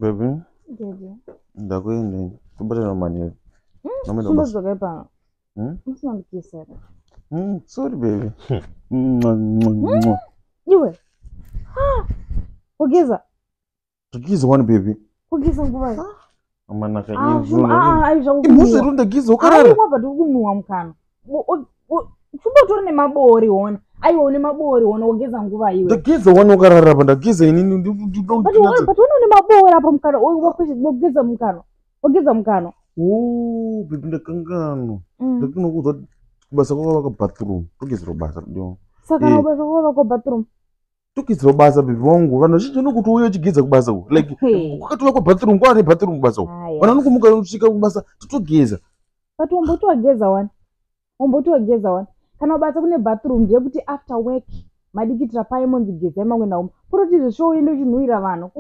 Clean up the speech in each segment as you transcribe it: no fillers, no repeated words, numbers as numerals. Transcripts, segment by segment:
Baby, Baby. Ndakuenda ini. Tobatana manheru. Mamwe Shumba basa. zvakaipa. Hmm? Musina ndikisa. Sorry baby. Mwa, mwa, mwa. Iwe. Ah. Kugeza. Tagiza wani baby. Kugeza nguva. Amanaka Ah, Shumba, ah, ah, aizva Imhuzve kukunhuwa. rundagiza ukarara. Aiwa but kukunhuwa mukanwa. Shumba utori nemabori wona. Aiwa une mabori wona wogeza nguva iwe. Ndagiza wani ukarara apa ndagiza inini. But but wona une mabori apa mukanwa. Wogeza mukanwa. Wogeza mukanwa. Oh, baby ndakanganwa. Ndakinokuudza kuti kubasa kwakavaka bathroom. Togezerwa basa dio. Saka Eh. basa kwakavakwa bathroom. Togezerwa basa baby wangu. Vanhu vazhinji vanokuti uye uchigeza kubasa uku. Like Hey. kwakatovakwa bathroom kwaane bathroom kubasa uku. Haya. Vanhu vanokomuka kusvika kubasa totogeza. But wamboti wageza wani. Wamboti wageza wani. Kana kubasa kune bathroom ndeyekuti after work madikitira paye monzi gezai mamwe naumwe. Kuroti izvo uende uchinhuwira vanhu.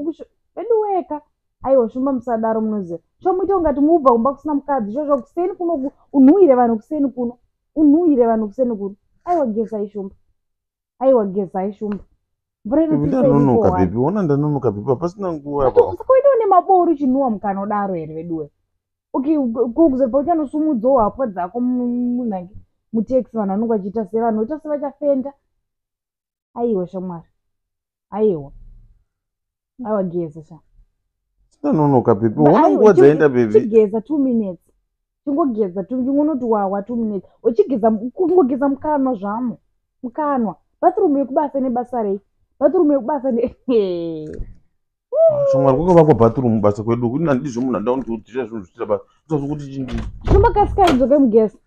Vedu weka. Aiwa Shumba musadaro munoziva. Chomuita ungati mubva kumba kusina mukadzi shosho kuseni kuno unhuwire vanhu kuseni kuno. Unhuwire vanhu kuseni kuno. Aiwa gezai Shumba. Aiwa gezai Shumba. Mvura Baby inopisa ndanonoka iripo wani. baby. Ona ndanonoka baby. Hapasina nguva apa. Saka uite une mabori uchinhuwa mukanwa daro here veduwe. Okay, kuzobva uchanosumudzawo hapwa dzako munhange mutekisi vanhu vanenge vachiita sei vanhu voita sevachafenda. Aiwa shamwari. Aiwa. Aiwa geza sha. Ndanonoka baby. Ba- Ona aiwa, nguva dzaenda baby. Chigeza 2 minutes. Chingogeza tu chingonoti wawa 2 minutes. Uchigeza kungogeza mukanwa zvamo. Mukanwa. Bathroom yekubasa nebasa rei? Bathroom yekubasa ne Shamwari kwakavakwa bathroom basa kwedu. Ini handizvo munhu andaundiudzira zvinhu zvisina basa. Ndozvo kuti chindi. Shumba kasikai dzokai mugeza.